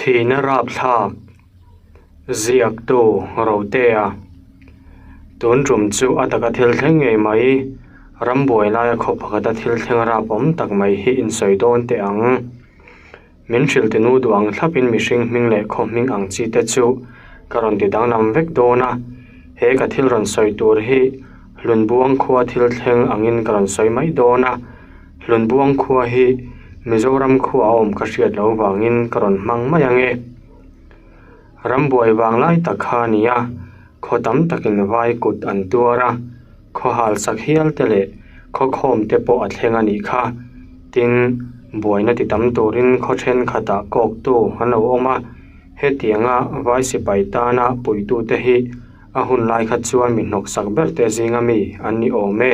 Thihna rapthlak ziaktu Rotea tun tum chu a taka thil thleng ngei mai rambuai laia khaw pakhata thil thleng rap awm tak mai hi insawi dawn teh ang. Min hrilh tinu duh ang thlapin mihring hming leh khaw hming ang chi te chu ka rawn ti danglam vek dawn a, he ka thil rawn sawi tur hi Hlunbuang khua thil thleng angin ka rawn sawi mai dawn a, Hlunbuang khua hi Mizoram khua a awm ka hriat loh vangin ka rawn hmang mai ang e. Rambuai vang lai tak kha a ni a, khaw tam takin vai kut an tuar a, khaw hal sak hial te leh khaw khawm te pawh a thleng a nih kha. Tin, buaina ti tam turin khaw thenkhatah kawktu an lo awm a, hetianga vai sipai tana puitute hi a hun lai kha chuan mi hnawksak ber te zinga mi an ni awm e.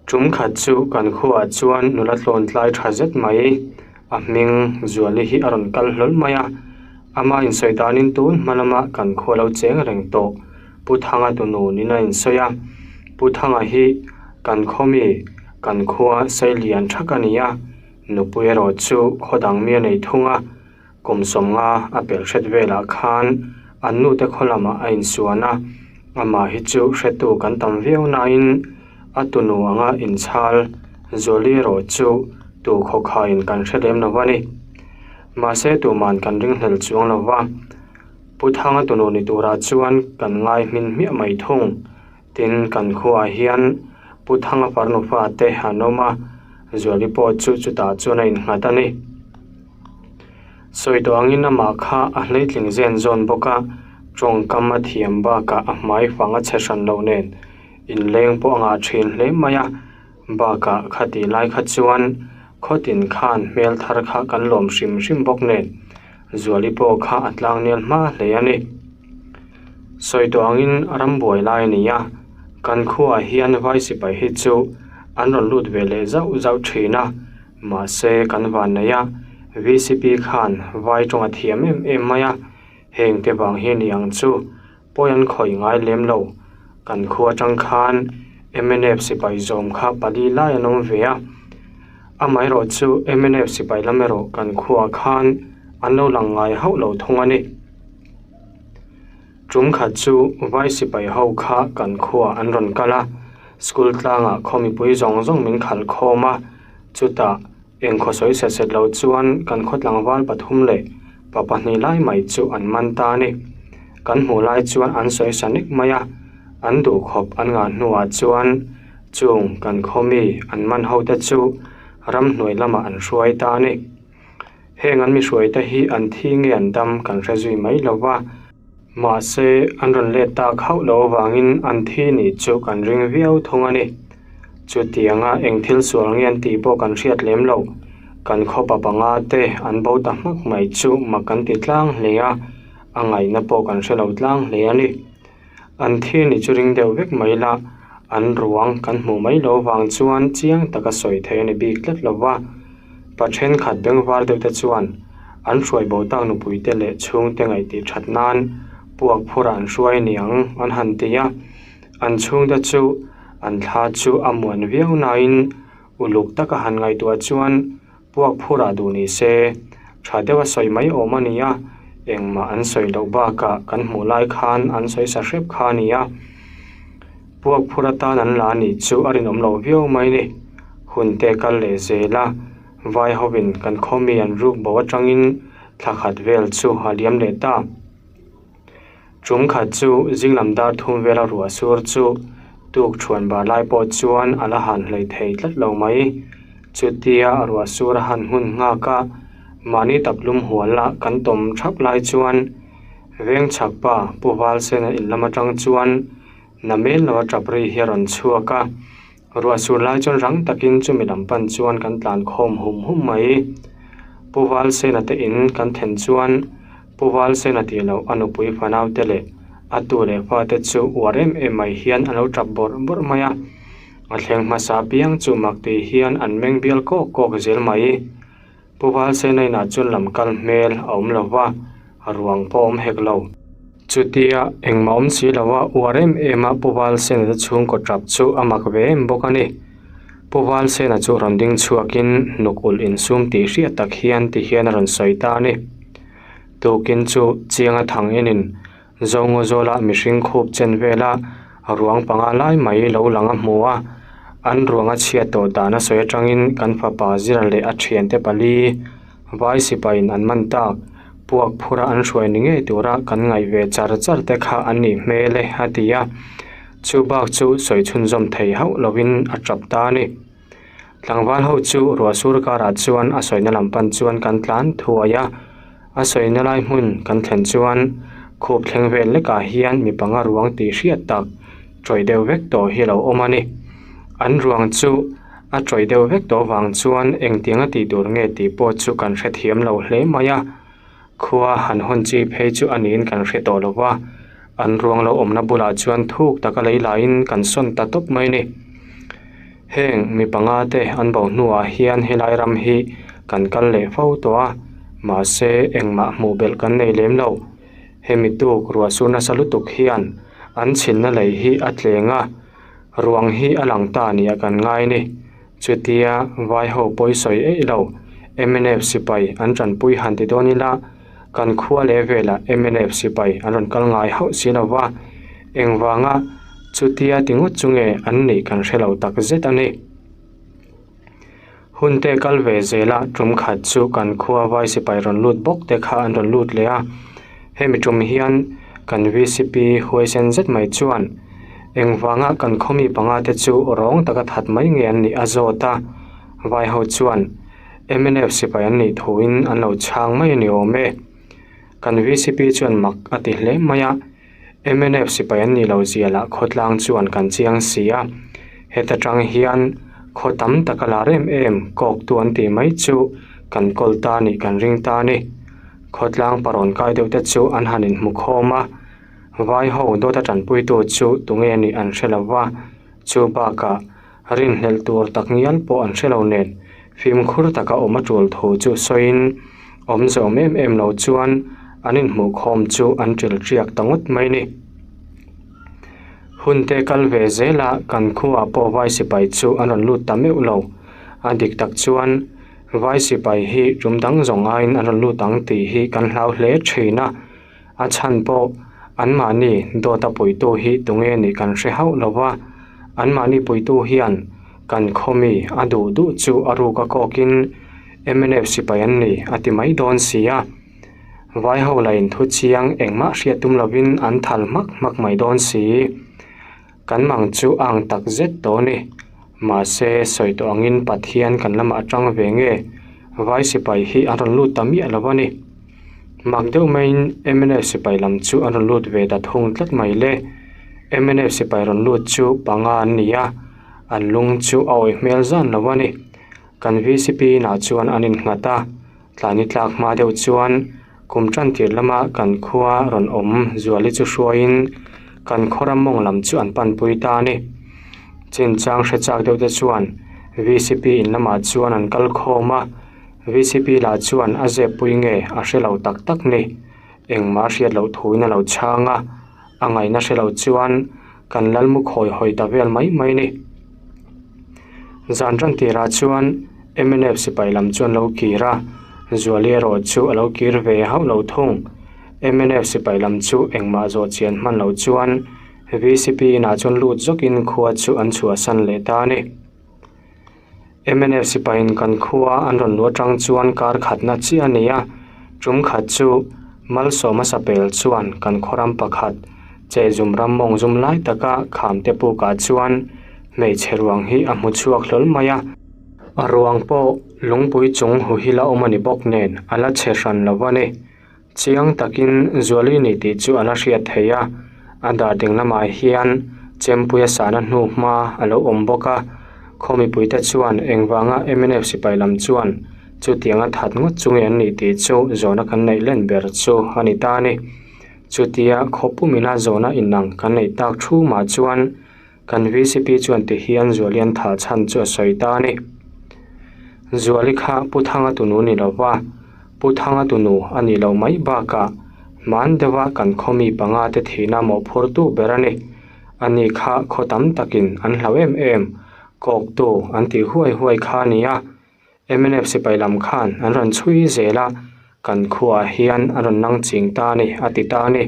Tum khat chu kan khuaah chuan nula tlawn tlai tha zet mai a hming Zuali hi a rawn kal hlawl mai a, ama insawi danin tun hma lama kan khua lo cheng reng tawh Pu Thanga tunu niin a insawi a, Pu Thanga hi kan khaw mi kan khua Seilian thak a ni a, nupui erawh chu khaw dang mi a nei thung a. Kum sawmnga a pelh hret velah khan an nute khaw lamah a insuan a, amah hi chu hretu kan tam viau nain a tunu anga inchhal Zuali erawh chu tu khawkhaiin kan hre lem lo a ni. Mahse tuman kan ringhlel chuang lo va, Pu Thanga tunu ni turah chuan kan ngai hmin hmiah mai thung. Tin, kan khuaah hian Pu Thanga farnu fate an awm a, Zuali pawh chu chutah chuan a innghat a ni. Sawi tawh angin amah kha a hleitling zen zawn bawk a, tawngkam a thiam bakah a hmai fang a chhe hran loh nen inleng pawh a ngah thin hle mai a, bakah khatih lai kha chuan khawtin khan hmel thar kha kan lawm hrim hrim bawk nen Zuali pawh kha a tlangnel hma hle a ni. Sawi tawh angin rambuai lai a ni a, kan khuaah hian vai sipai hi chu an rawn lut ve leh zauh zauh thin a, mahse kan van nei a, VCP khan vai tawng a thiam em em mai a, heng te vang hi a ni ang chu, pawi an khawih ngai lem lo, kan khua atang khan mnf sipai zawm kha pali lai an awm ve a, amaherawh chu mnf sipai lam erawh kan khuaah khan an lo lang ngai hauh lo thung a ni. Tum khat chu vai sipai ho kha kan khuaah an rawn kal a, school tlangah khaw mipui zawng zawng min khalh khawm a, chutah eng khaw sawi set set lo chuan kan khaw tlangval pathum leh pa pahnih lai mai chu an man ta a ni. Kan hmuh lai chuan an sawi sa nek mai a, an duh khawp an ngah hnuah chuan chung kan khaw mi an man ho te chu ramhnuai lamah an hruai ta a ni. Heng an mihruaite hi an thi nge an dam kan hre zui mai lo va, mahse an rawn let tak hauh loh avangin an thi nih chu kan ring viau thung a ni. Chutianga eng thil sual nge an tih pawh kan hriat lem lo, kan khaw pa panga te an bo ta hmak mai chu mak kan ti tlang hle a, a ngaihna pawh kan hre lo tlang hle a ni. An thi ni chu ring deuh vek mai la, an ruang kan hmuh mai loh vang chuan chiang taka sawi theih a ni bik tlat lo va. Pa thenkhat bengvar deuh te chuan an hruai bo tak nupui te leh chhungte ngaihtih that nan puak phurah an hruai niang an han ti a. An chhungte chu an thla chu a muan viau nain uluk taka han ngaihtuah chuan Puak phurah duh ni se, tha deuha sawi mai awm a ni a, engmah an sawi loh bakah kan hmuh lai khan an sawi sa hrep kha a ni a. Puak phur atan an la nih chu a rinawm loh viau mai ni. Hun te kal leh zel a, vai hovin kan khaw mi an ruk bo atangin thla khat vel chu a liam leh ta. Tum khat chu zinglam dar thum vela ruah sur chu tuk thuan bar lai pawh chuan a la han hlei thei tlat lo mai. Chutia ruah sur a han hun nghak a, mahni taplum hual a kan tawm thap lai chuan veng chhak pa Pu Valsena in lam atang chuan namel lo a tap ri hi a rawn chhuak a. Ruah sur lai chuan rang takin chumi lam pan chuan kan tlan khawm hum hum mai. Pu Valsena te in kan then chuan Pu Valsena tih loh a nupui fanau te leh a tu leh fa te chu uar em em mai hian an lo tap bawrh bawrh mai a. A thleng hmasa piang chu mak tih hian an meng bial kawk kawk zel mai. Pu Valsena inah chuan lam kal hmel a awm lo va, ruang pawh a awm hek lo. Chutia engmah awm si lo a, uar em em a Pu Valsena te chhungkaw tap chu a mak ve em bawk a ni. Pu Valsena chu rawn ding chhuakin hnuk ulh insum tih hriat tak hian ti hian a rawn sawi ta a ni. Tukin chu chianga thang enin Zongaw zawla mihring khup chen vela ruang panga lai mai lo lang a hmu a, an ruang a chhiat tawh dan a sawi atangin kan fapa Zira leh a thiante pali vai sipaiin an man tak puak phura an hruai ni ngei tura kan ngaih ve char char te kha an nih hmel e a ti a, chu bak chu sawi chhunzawm thei hauh lovin a tap ta a ni. Tlangval ho chu ruah sur karah chuan a sawina lam pan chuan kan tlan thuai a, a sawina lai hmun kan thlen chuan khup thleng vel lekah hian mi panga ruang tih hriat tak tawih deuh vek tawh hi a lo awm a ni. An ruang chu a tawih deuh vek tawh vang chuan engtiang a tih tur nge tih pawh chu kan hrethiam lo hle mai a, khua han hawn chi phei chu a niin kan hre tawh lo va, an ruang lo awmna bulah chuan thuk taka lei laiin kan sawn ta tawp mai a ni. Heng mi panga te an bo hnuah hian helai ram hi kan kal leh fo tawh a, mahse engmah hmuh belh kan nei lem lo. Hemi tuk ruah sur nasa lutuk hian an chhinna lei hi a tleng a, ruang hi a lang ta nia kan ngai ni. Chutia vai ho pawi sawi eih lo, mnf sipai an tanpui han ti dawn ila, kan khua leh velah mnf sipai an rawn kal ngai hauh si lo va, engvanga chutia ti ngawt chu nge an nih kan hre lo tak zet a ni. Hun te kal ve zela tum khat chu kan khua vai sipai rawn lut bawk te kha an rawn lut leh a, hemi tum hian kan vcp huaisen zet mai chuan engvanga kan khawmi panga te chu rawng taka that mai nge an nih a zawt a, vai ho chuan mnf sipai an nih thuin an lo chhang mai a ni awm e. Kan vcp chuan mak a ti hle mai a. Mnf sipai an nih loh zia lah khawtlang chuan kan chiang si a, heta tang hian khaw tam tak a lar em em kawktu an tih mai chu kan kawl ta nih kan ring ta a ni. Khawtlang parawn kai deuh te chu an han inhmu khawm a, vai ho dawt a tanpuitu chu tunge nih an hre lo va, chu bakah rinhlelh tur tak ngial pawh an hre lo nen fimkhur taka awm a tul thu chu sawiin awmze awm em em lo chuan an inhmuh khawm chu an ṭil ṭiak ta ngawt mai ni. Hun te kal ve zel a kan khuaah pawh vai sipai chu an rawn lut ta meuh lo. A dik tak chuan vai sipai hi tum dang zawng aiin an rawn lut ang tih hi kan hlau hle ṭhin a. A chhan pawh anmahni dawta puitu hi tunge nih kan hre hauh lo va, anmahni puitu hian kan khawmi a duh duh chu a ruk a kawkin mnf sipai an ni a ti mai dawn si a. Vai ho la inthu chiang engmah hriat tum lovin an thal hmak hmak mai dawn si. Kan mang chu a ang tak zet tawh a ni. Mahse, sawi tawh angin Pathian kan lamah atang ve nge vai sipai hi an rawn lut ta miah lo a ni. Mak deuh maiin mnf sipai lam chu an rawn lut ve ta thung tlat mai le. Mnf sipai rawn lut chu panga an ni a, an lung chu a awih hmel zan lo a ni. Kan vcp inah chuan an innghat a, tlani tlak hma deuh chuan kum tan tir lama kan khua rawn awm Zuali chu hruaiin kan khaw ram mawng lam chu an panpui ta a ni. Chinchang hre chak deuh te chuan vcp in lamah chuan an kal khawm a, vcp lah chuan a zep pui nge a hre lo tak tak ni. Engmah a hriat loh thuin a lo chhang a, a ngaihna hre lo chuan kan lal mu khawi hawi ta vel mai mai ni. Zan tan tirah chuan mnf sipai lam chu an lo kir a, Zuali erawh chu a lo kir ve hauh lo thung. Mnf sipai lam chu engmah zawh chian hman loh chuan vcp inah chuan lut zawkin khua chu an chhuahsan leh ta a ni. Mnf sipaiin kan khua an rawn luh atang chuan kar khatna chiah a ni a, tum khat chu Malsawma Sapel chuan kan khaw ram pakhat Chehzum ram mawng zum lai taka Khamte pukah chuan hmeichhe ruang hi a hmu chhuak hlawl mai a. A ruang pawh lungpui chung huhil a awm a ni bawk nen a la chhe hran lo a ni. Chiang takin Zuali ni tih chu a la hriat theih a, a dar ding lamah hian Chempuia sahna hnu hma a lo awm bawk a, khaw mipuite chuan engvanga mnf sipai lam chuan chutianga that ngawt chu nge an nih tih chu zawhna kan neih len ber chu a ni ta a ni. Chutia khaw pumina zawhna inang kan neih tak thu mah chuan Kan vcp chuan ti hian Zuali an thah chhan chu a sawi ta a ni. Zuali kha Pu Thanga tunu ni lo va, Pu Thanga tunu a nih loh mai bakah hman deuha kan khaw mi panga te thihna mawhphurtu ber a ni. Ani kha khaw tam takin an hlau em em. Kawktu an tih huai huai kha a ni a, mnf sipai lam khan an rawn chhui zel a, kan khuaah hian a rawn nang ching ta a ni a ti ta a ni.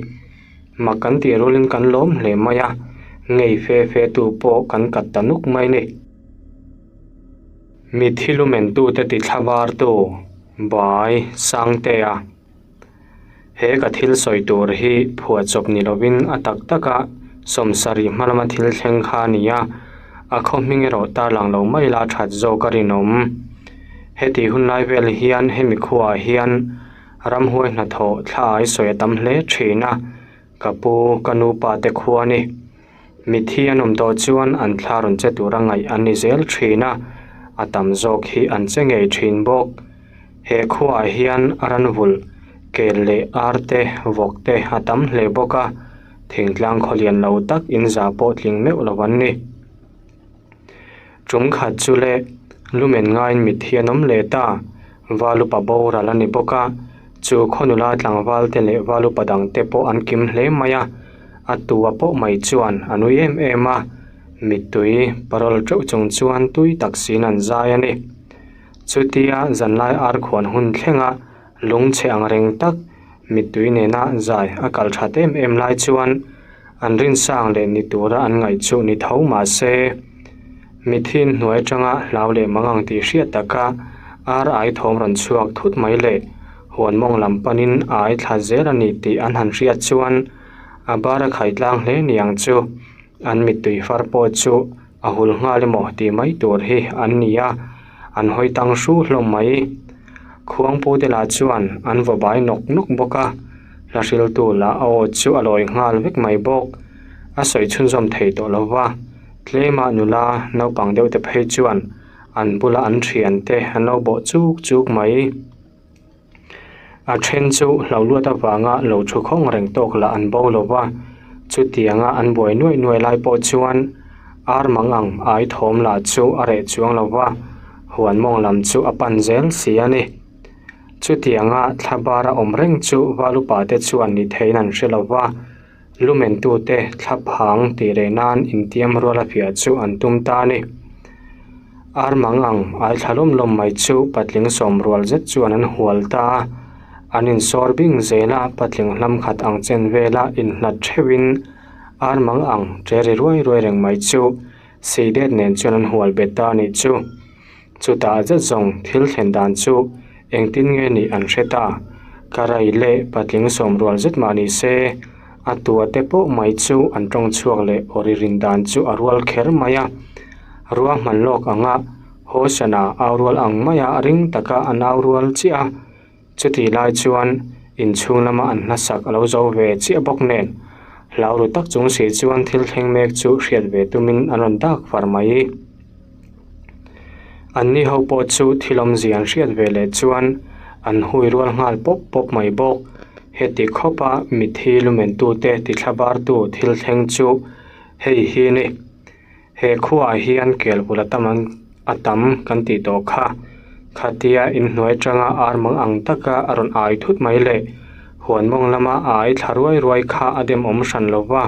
Mak kan tih rualin kan lawm hle mai a, ngei fe fe tu pawh kan kat ta nuk mai a ni. Mithi lumentute ti thlabartu Bai Sangtea. He ka thil sawi tur hi phuahchawp ni lovin a tak taka sawmsarih hma lama thil thleng kha a ni a, a khaw hming erawh tarlang lo mai la that zawk a rinawm. Heti hun lai vel hian hemi khuaah hian ramhuai hnathawh thla ai sawi a tam hle thin a, ka pu ka nupa te khua a ni. Mithi an awm tawh chuan an thla rawn che tura ngaih an ni zel thin a, a tam zawk hi an che ngei thin bawk. He khuaah hian ranvulh, kel leh ar te, vawk te a tam hle bawk a, thingtlang khaw lian lo tak inza pawh tling meuh lo an ni. Tum khat chu le lumen ngaiin mithi an awm leh ta, val upa boral a ni bawk a, chu khaw nula tlangval te leh val upa dang te pawh an kim hle mai a, a tua pawh mai chuan a nui em em a, mittui parawl teuh chung chuan tui tak siin an zai a ni. Chutia zanlai ar khuan hun thlenga lungchhe ang reng tak mittui nena zai a kal that em em lai chuan an rinsang leh ni tura an ngaih chu ni tho mah se, mithin hnuai atanga hlau leh mang ang tih hriat taka ar ai thawm rawn chhuak thut mai leh huan mawng lam panin a ai thla zel a ni tih an han hriat chuan a bar a khai tlang hle niang chu an mittui far pawh chu a hul nghal emaw tih mai tur hi an ni a, an hawi tang hru hlawm mai. Khuangpute lah chuan an vaw bai nawk nawk bawk a, hla hriltu lah a aw chu a lawi nghal vek mai bawk. A sawi chhunzawm thei tawh lo va, tlema nula naupang deuh te phei chuan an bula an thiante an lo bawh chuk chuk mai. A then chu hlo luat avanga lo thu khawng reng tawk lah an bo lo va, chutianga an buai nuaih nuaih lai pawh chuan ar mang ang ai thawm lah chu a reh chuang lo va, huan mawng lam chu a pan zel si a ni. Chutianga thla bara awm reng chu val upa te chuan ni theiin an hre lo va, lumentute thla phang tih reh nan intiam rual a fiah chu an tum ta a ni. Ar mang ang ai thla lawm lawm mai chu patling sawm rual zet chuan an hual ta a, an insawr bing zel a, patling hlam khat ang chen vela inhlat theuhin ar mang ang che ri ruai ruai reng mai chu Seidet nen chuan an hual bet ta a nih chu. Chutah zet zawng thil thlen dan chu engtin nge nih an hre ta. Ka rai leh patling sawm rual zet mah ni se, a tua te pawh mai chu an tawng chhuak leh awri rin dan chu a rual kher mai a. Ruahman lawk anga Hosana au rual ang maia ring taka an au rual chiah a. Chutih lai chuan inchhung lama an hnasak a lo zo ve chiah bawk nen, hlau ru tak chung si chuan thil thleng mek chu hriat ve tumin an rawn dak far mai. Anni ho pawh chu thil awmzia an hriat ve leh chuan an hui rual nghal pawp pawp mai bawk. Heti khawpa mithi lumentute tithlabartu thil thleng chu hei hi a ni. He khuaah hian kelbul a tam an a tam kan tih tawh kha. Khatia inhnuai atanga ar mang ang taka a rawn ai thut mai le. Huan mawng lama a ai thla ruai ruai kha a dem awm hran lo va.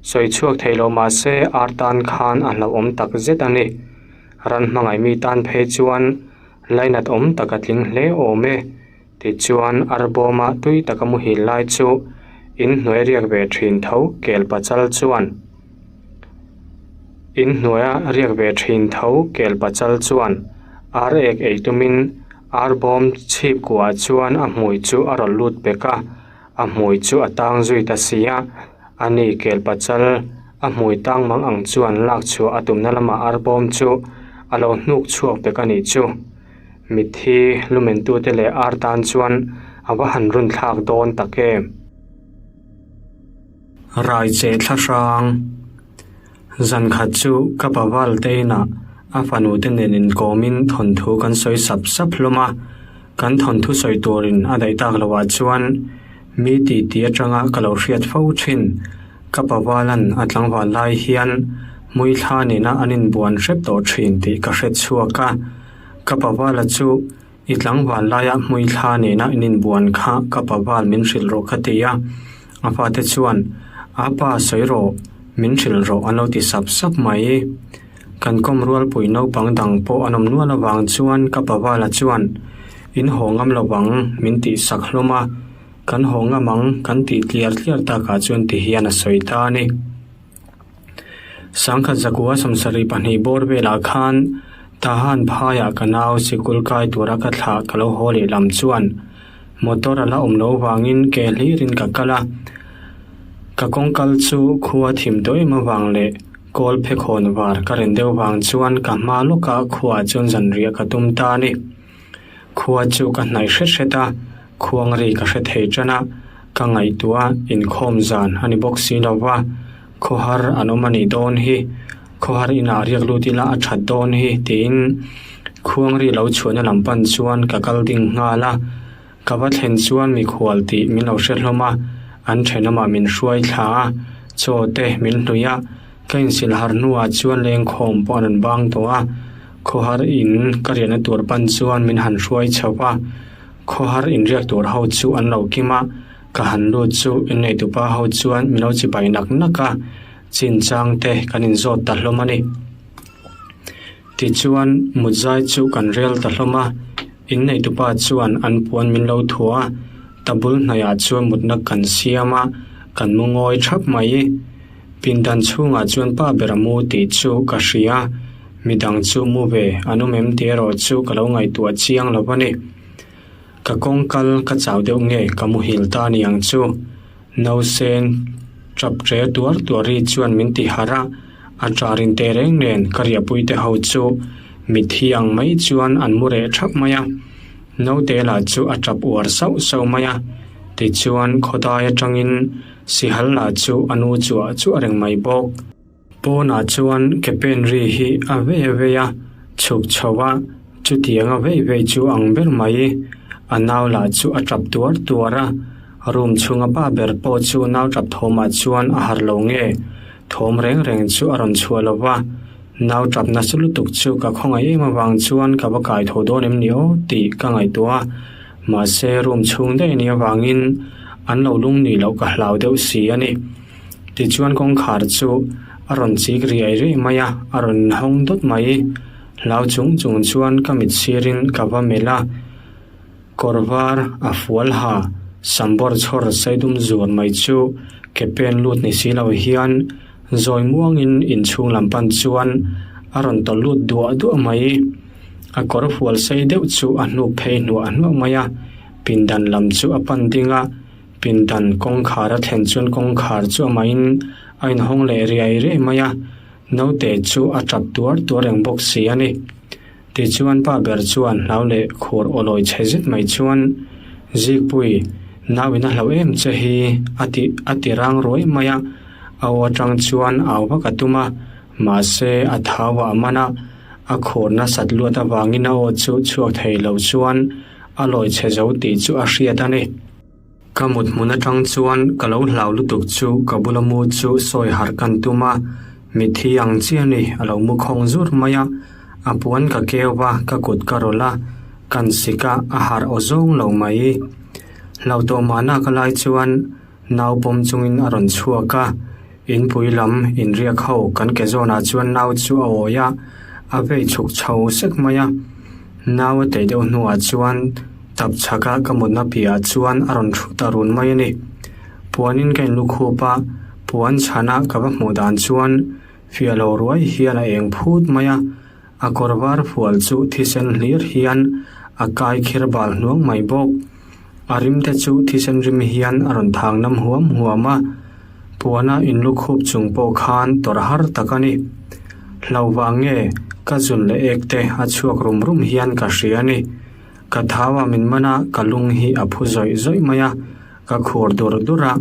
Sawi chhuak thei lo mah se ar tan khan a hlauhawm tak zet a ni. Ran hmangaih mi tan phei chuan lainat awm tak a tling hle awm e. Tichuan arbawma tui taka muhil lai chu inhnuai riak ve thin tho kel pachal chuan inhnuaia riak ve thin tho kel pachal chuan ar ek ei tumin arbawm chhip kuah chuan a hmui chu a rawn lut pek a, a hmui chu a tang zui ta si a, ani kel pachal a hmui tang mang ang chuan lak chhuah a tumna lamah arbawm chu a lo hnuk chhuak pek a nih chu. Mitthi lumentute leh ar tan chuan a va han run thlak dawn tak em? Rai che thla hrang. Zan khat chu ka paval te inah a fanu te nen inkawmin thawnthu kan sawi sap sap hlawm a, kan thawnthu sawi turin a daih tak loh ah chuan mi titi atanga ka lo hriat fo thin. Ka pavalan a tlangval lai hian hmuithla nena an inbuan hrep tawh thin tih ka hre chhuak a. Ka pavala chu i tlangval laia hmuithla nena in inbuan kha ka paval min hrilh rawh ka ti a. A fate chuan, A pa sawi rawh, min hrilh rawh an lo ti sap sap mai. Kan kawm rualpui naupang dang pawh an awm nual avang chuan ka pavala chuan in haw ngam lo vang min tih sak hlawm a, kan haw ngam ang kan tih tliar tliar takah chuan ti hian a sawi ta a ni. Sangkhat zakua 72 bawr velah khan Tahan phaiah ka nau sikul kai tura ka thlah ka lo haw leh lam chuan motor a la awm lo vangin ke hlirin ka kal a. Ka kawng kal chu khua thim tawh em avang leh kawl phekhawn var ka ren deuh vang chuan ka hma lawka khuaah chuan zanriah ka tum ta a ni. Khua chu ka hnaih hret hret a, khuang ri ka hre thei tan a, ka ngaihtuah a, inkhawm zan a ni bawk si lo va, khawhar an awm a nih dawn hi, khawhar inah riak lut ila a that dawn hi tiin khuang ri lo chhuahna lam pan chuan ka kal ding nghal a, ka va thlen chuan mikhual tih min lo hre hlawm a, an thenawmah min hruai thla a, chaw te min hlui a, ka insilh har hnuah chuan lengkhawm pawh an rawn bang tawh a. Khawhar in ka riahna tur pan chuan min han hruai chho a, khawhar inriak tur ho chu an lo kim a, ka han lut chu inneitupa ho chuan min lo chibai nak nak a, chinchang te kan inzawt ta hlawm a ni. Tichuan mutzai chu kan rel ta hlawm a, inneitupa chuan an puan min lo thuah a, ta bul hnaiah chuan mutna kan siam a, kan mu ngawi thap mai. Pindan chhungah chuan pa ber a mu tih chu ka hria. Midang chu mu ve an awm em tih erawh chu ka lo ngaihtuah chiang lo a ni. Ka kawng kal ka chau deuh nge ka muhil ta a ni ang chu. Nausen tap tre tuar tuar ri chuan min ti harh a, a tar in teh reng nen ka riahpui te ho chu mitthi ang mai chuan an mu reh thap mai a. Naute lah chu a tap uar sauh sauh mai a, tichuan khawdai atangin sihal lah chu a nu chuah chuah reng mai bawk. Pawnah chuan ke pen ri hi a vei a vei a, chhuk chho a, chutiang a vei vei chu ang ber mai. A nau lah chu a tap tuar tuar a, room chhunga pa ber pawh chu nau tap thawmah chuan a harh lo nge, thawm reng reng chu a rawn chhuah lo va. Nau tap nasa lutuk chu ka khawngaih em avang chuan ka va kai tho dawn em ni aw tih ka ngaihtuah a, mahse room chhung daih a nih avangin an lo lung nih loh ka hlau deuh si a ni. Tichuan kawngkhar chu a rawn chik riai riai mai a, a rawn hawng dawt mai. Hlau chung chung chuan ka mit sirin ka va melh a, kawr var a fual ha, sam bawr chhawr saidum zuar mai chu ke pen lut ni si lo hian zawi muangin inchhung lam pan chuan a rawn tawlh lut duah duah mai. A kawr fual sei deuh chu a hnuk phei hnuah hnuah mai a, pindan lam chu a pan ding a. Pindan kawngkhar a thlen chuan kawngkhar chu amahin a inhawng leh riai riai mai a, naute chu a tap tuar tuar reng bawk si a ni. Tichuan pa ber chuan hlau leh khur awlawi chhe zet mai chuan, Zikpui, nauin a hlauh em che hi a ti a ti rang ruai mai a, a aw atang chuan au vak a tum a, mahse a thau ah a man a, a khur nasat luat avangin a aw chu chhuak thei lo chuan a lawi chhe zo tih chu a hriat a ni. Ka mut hmun atang chuan ka lo hlau lutuk chu ka bula mu chu sawi harh kan tum a, mitthi ang chiah a ni, a lo mu khawng zur mai a, a puan ka keu va, ka kut ka rawlh a, kan sik a, a harh aw zawng lo mai. Hlau tawh mahna ka lai chuan nau pawm chungin a rawn chhuak a, inpui lam inriak ho kan ke zawnah chuan nau chu a awi a, a vei chhuk chho sek mai a. Nau a tei deuh hnuah chuan tap chhaka ka mutna piahah chuan a rawn thu ta run mai a ni. Puanin ka inlukhup a, puan chhana ka va hmuh dan chuan fiah lo ruai hian a eng phut mai a, a kawr var fual chu thisen hlir hian a kai khir bal hnuang mai bawk. A rim te chu thisen rim hian a rawn thang nam huam huam a, puana inlukhup chung pawh khan tawrh har tak a ni. Hlo vang nge ka zun leh ek te a chhuak rum rum hian ka hria a ni. Ka thau a min man a, ka lung hi a phu zawih zawih mai a, ka khur dur dur a,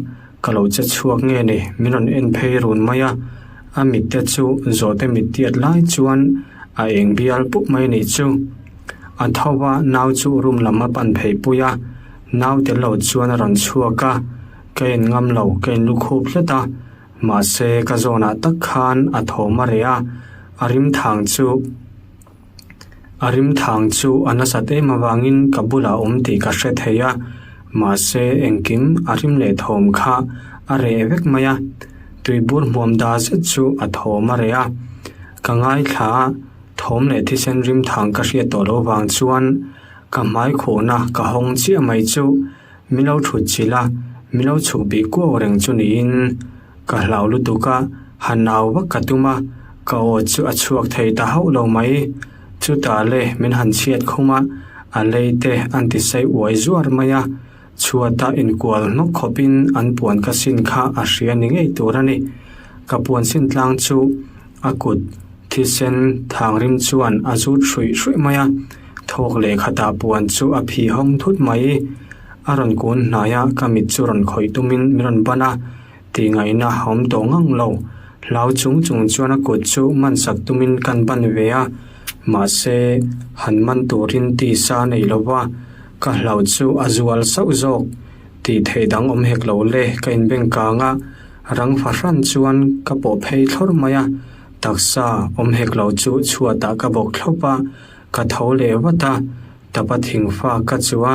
ka lo che chhuak nge ni min rawn en phei run mai a, a mit te chu zawhte mit tiat lai chuan a eng bial pup mai a nih chu. A tho a, nau chu room lam a pan phei pui a, nau tel lo chuan a rawn chhuak a, ka en ngam lo, ka en lukhup hlet a. Mahse, ka zawnah tak khan a thawm a reh a, a rim thang chu a rim thang chu a nasat em avangin ka bulah awm tih ka hre thei a, mahse engkim a rim leh thawm kha a reh vek mai a, tuibur hmuam da zet chu a thawm a reh a. Ka ngaithla a, thawm leh thisen rim thang ka hriat tawh loh vang chuan ka hmai khuhna ka hawng chiah mai chu min lo thut chilh a, min lo chhuk bih kuau reng chu niin ka hlau lutuk a, han nau vak ka tum a, ka aw chu a chhuak thei ta hauh lo mai. Chutah le min han chhiat khum a, a lei te an ti sei uai zuar mai a, chhuata inkual hnawk khawpin an puan ka sin kha a hria ni ngei tur a ni. Ka puan sin tlang chu a kut thisen thang rim chuan a zut hruih hruih mai a, thawk leh khatah puan chu a phi hawng thut mai. A rawn kun hnai a, ka mit chu rawn khawih tumin min rawn ban a, tih ngaihna a awm tawh ngang lo. Hlau chung chung chuan a kut chu man sak tumin kan ban ve a, mahse han man turin tisa nei lo va, ka hlau chu a zual sauh zawk. Tih theih dang awm hek lo le, ka inbeng kang a, rang fahran chuan ka pawh phei thlawr mai a, taksa awm hek lo chu chhuatah ka bawk thlawp a, ka tho leh vat a, tapa thingfa ka chu a.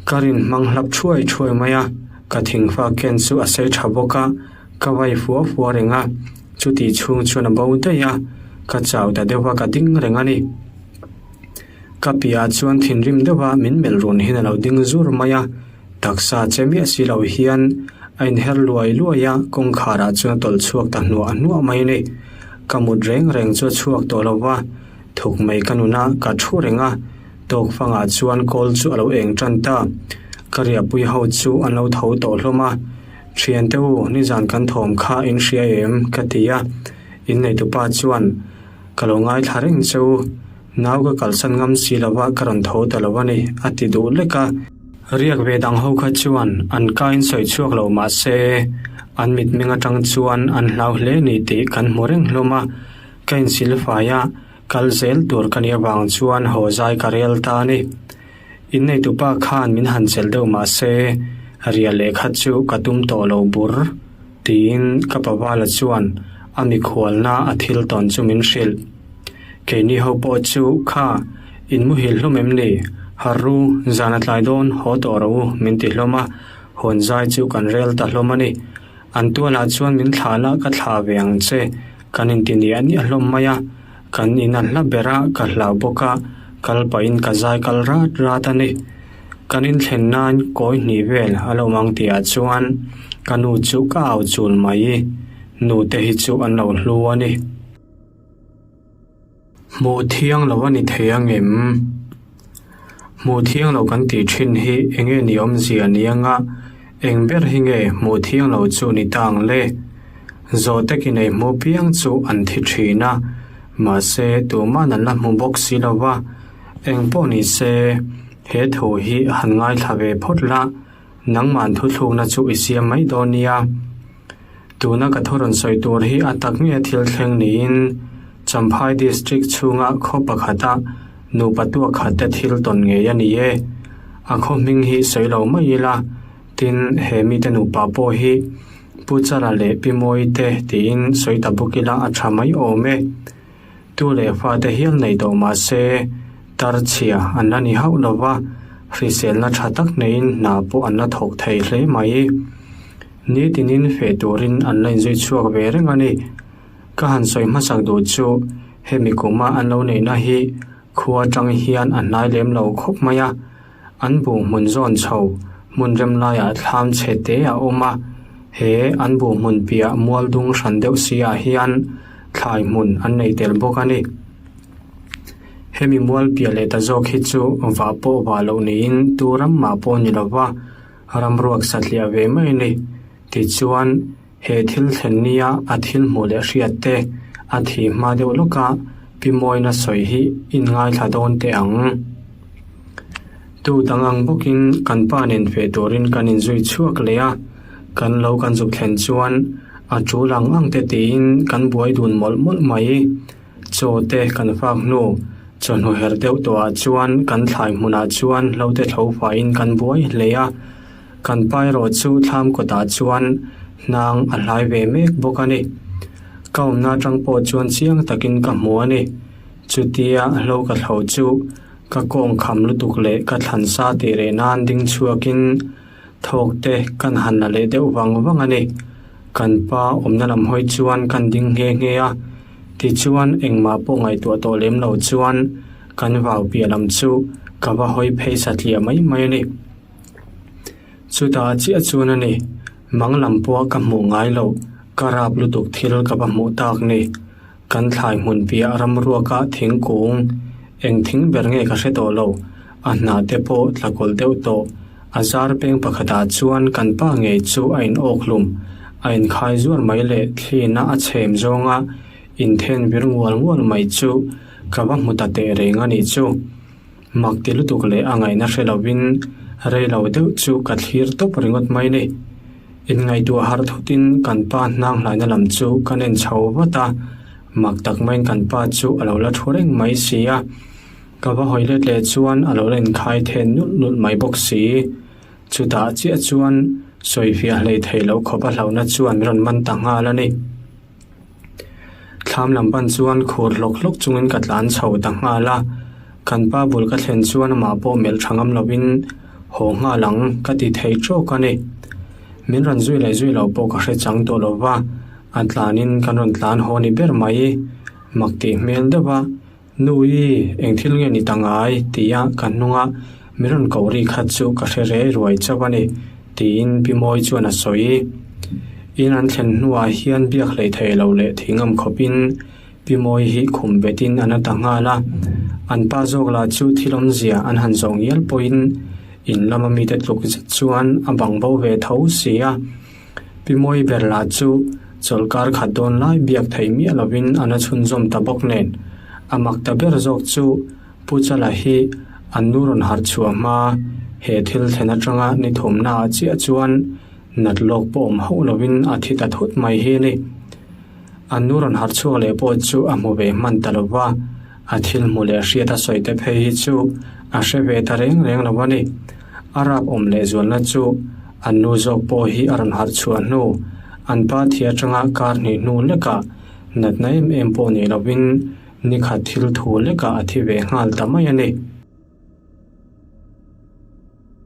Ka rin hmang hlap thuai thuai mai a, ka thingfa ken chu a sei tha bawk a, ka vai fua fua reng a, chutih chhung chuan a bo daih a, ka chau ta deuh a ka ding reng a ni. Ka piah chuan thinrim deuh a min melh run hian a lo ding zur mai a, taksa che miah si lo hian a inher luai luai a, kawngkhar ah chuan a tawlh chhuak ta hnuah hnuah mai a ni. Ka mut reng reng chu a chhuak tawh lo va, thuk mai ka nun a, ka thu reng a. Tawk fangah chuan kawl chu a lo eng tan ta. Ka riahpui ho chu an lo tho tawh hlawm a. Thiante u, nizan kan thawm kha in hria em? ka ti a. Inneitupa chuan, Ka lo ngaithla reng che u. Nau ka kalsan ngam si lova ka rawn tho ta lo a ni, a ti duh lek a. Riak ve dang ho kha chuan an kain sawi chhuak lo mah se, an mitmeng atang chuan an hlau hle ni tih kan hmu reng hlawm a. Ka insilfai a. Kal zel tur ka nih avang chuan haw zai ka rel ta a ni. Inneitupa khan min han chelh deuh mah se, riah lehkha chu ka tum tawh lo bur, tiin ka pavala chuan a mikhualna a thil tawn chu min hrilh. Keini ho pawh chu kha in muhil hlawm em ni? Harh ru, zan a tlai dawn, haw tawh rawh u, min ti hlawm a, hawn zai chu kan rel ta hlawm a ni. An tualah chuan min thlah la ka thlah ve ang che, Kan inti niah niah hlawm mai a, kan in a hla ber a, ka hlau bawk a, kal pahin ka zai kal rat rat a ni. Kan inthlen nan kawi hnih vel a lo mang tihah chuan ka nu chu ka au chul mai, nu te hi chu an lo hlu a ni. Hmuh thiang lo a ni thei angem? Hmuh thiang lo kan tih thin hi eng nge ni awmzia ni anga eng ber hi nge hmuh thiang lo chu ni ta ang le? Zawhte ki nei hmu piang chu an thi thin a, mahse tuman an la hmu bawk si lo va, eng pawh ni se he thu hi han ngaithla ve phawt la, nangman thuthlukna chu i siam mai dawn nia. Tuna ka thu rawn sawi tur hi a tak nge thil thleng niin Champhai District chhunga khaw pakhata nupa tuak khat te thil tawn ngei a ni e. A khaw hming hi sawi lo mai ila, tin he mite nupa pawh hi Pu Chala leh Pi Mawi te tiin sawi ta bawk ila a tha mai awm e. Tu leh fate hial nei tawh mah se tar chhia an la ni hauh lo va, hriselna tha tak neiin hna pawh an la thawk thei hle mai. Nitinin feh turin an la inzui chhuak ve reng a ni. Ka han sawi hmasak duh chu hemi kuma an lo neihna hi khua atang hian a hnai lem lo khawp mai a. An buh hmun zawn chho hmun rem laiah thlam chhe te a awm a, he an buh hmun piah mual dung hran deuh si ah hian thlai hmun an nei tel bawk a ni. Hemi mual piah leh ta zawk hi chu vah pawh vah loh niin tu ram mah pawh ni lova ram ruak satliah ve mai a ni. Tichuan, he thil thlen nia a thil hmuh leh hriat te a thih hma deuh lawka Pi Mawina sawi hi in ngaithla dawn teh ang. Tu dang ang bawkin kan pa nen feh turin kan inzui chhuak leh a, kan lo kan zuk thlen chuan a tul ang ang te tiin kan buai dun mawlh mawlh mai. Chaw te kan fak hnu, chawhnu her deuh tawhah chuan kan thlai hmunah chuan hlo te thlo faiin kan buai hle a. Kan pa erawh chu thlam kawtah chuan hnang a hlai ve mek bawk a ni. Ka awmna atang pawh chuan chiang takin ka hmu a ni. Chutia hlo ka thlo chu ka kawng kham lutuk leh ka thlan sa tih reh nan ding chhuakin thawk te kan han la leh deuh vang vang a ni. Kan pa awmna lam hawi chuan kan ding nghe nghe a. Tichuan engmah pawh ngaihtuah tawh lem lo chuan kan vau piah lam chu ka va hawi phei satliah mai mai a ni. Chutah chiah chuan a ni, mang lam pawha ka hmuh ngai loh, ka rap lutuk thil ka va hmuh tak ni. Kan thlai hmun piah ramruaka thingkung eng thing ber nge ka hre tawh lo, a hnah te pawh tla kawlh deuh tawh. A zar peng pakhatah chuan kan pa ngei chu a in awk hlum, a inkhai zuar mai leh thlina a chhem zawnga inthen vir ngual ngual mai chu ka va hmu ta teh reng a nih chu. Mak ti lutuk leh a ngaihna hre lovin rei lo deuh chu ka thlir tawp ringawt mai ni. Inngaihtuah harh thutin kan pa hnang hlaina lam chu ka nen chho vat a, mak tak maiin kan pa chu a lo la thu reng mai si a. Ka va hawi let leh chuan a lo la inkhai then nulh nulh mai bawk si. Chutah chiah chuan sawifiah hlei thei loh khawp a hlauhna chuan min rawn man ta nghal a ni. Thlam lam pan chuan khur hlawk hlawk chungin ka tlan chho ta nghal a, kan pa bul ka thlen chuan amah pawh melh tha ngam lovin haw nghal ang ka ti thei tawk a ni. Min rawn zui leh zui loh pawh ka hre chang tawh lo va, a tlanin kan rawn tlan haw ni ber mai. Mak tih hmel deuh a, Nui, eng thil nge ni ta ngai? tia ka hnunga min rawn koh ri khat chu ka hre rei ruai chauh a ni, tiin Pi Mawi chuan a sawi. In an thlen hnuah hian biak hlei thei lo leh thing awm khawpin Pi Mawi hi khum betin a na ta nghal a. An pa zawk lah chu thil awmzia an han zawh ngial pawhin in lama mite tluk zet chuan a bang bo ve tho si a. Pi Mawi ber lah chu chawlhkar khat dawn lai biak theih miah lovin a na chhunzawm ta bawk nen. A mak ta ber zawk chu Pu Chala hi an nu rawn harh chhuah hma he thil thlen atanga ni thumnaah chiah chuan nat lawk pawh awm hauh lovin a thi ta thut mai hi a ni. An nu rawn harh chhuak leh pawh chu a hmu ve hman ta lova, a thil hmu leh hriat a sawi te phei hi chu a hre ve ta reng reng lo a ni. A rap awm leh zualna chu an nu zawk pawh hi a rawn harh chhuah hnu, an pa thi atanga kar hnih hnu lekah natna em em pawh nei lovin nikhat thil thu lekah a thi ve nghal ta mai a ni.